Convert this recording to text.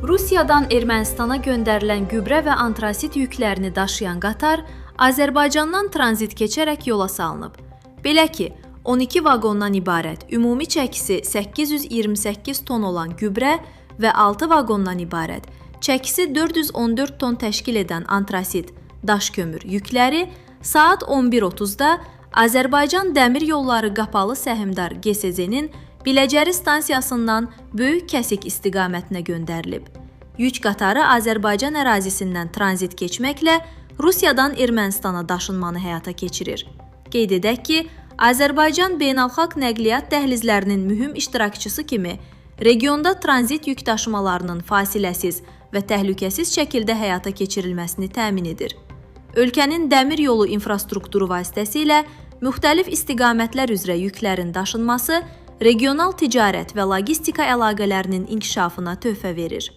Rusiyadan Ermənistana göndərilən gübrə və antrasit yüklərini daşıyan qatar Azərbaycandan tranzit keçərək yola salınıb. Belə ki, 12 vaqondan ibarət ümumi çəkisi 828 ton olan gübrə və 6 vaqondan ibarət çəkisi 414 ton təşkil edən antrasit daş kömür yükləri saat 11:30-da Azərbaycan Dəmir Yolları Qapalı Səhmdar GSZ-nin Biləcəri stansiyasından Böyük Kəsik istiqamətinə göndərilib. Yük qatarı Azərbaycan ərazisindən tranzit keçməklə Rusiyadan Ermənistana daşınmanı həyata keçirir. Qeyd edək ki, Azərbaycan beynəlxalq nəqliyyat dəhlizlərinin mühüm iştirakçısı kimi regionda tranzit yük daşımalarının fasiləsiz və təhlükəsiz şəkildə həyata keçirilməsini təmin edir. Ölkənin dəmir yolu infrastrukturu vasitəsilə müxtəlif istiqamətlər üzrə yüklərin daşınması regional ticarət və logistika əlaqələrinin inkişafına töhfə verir.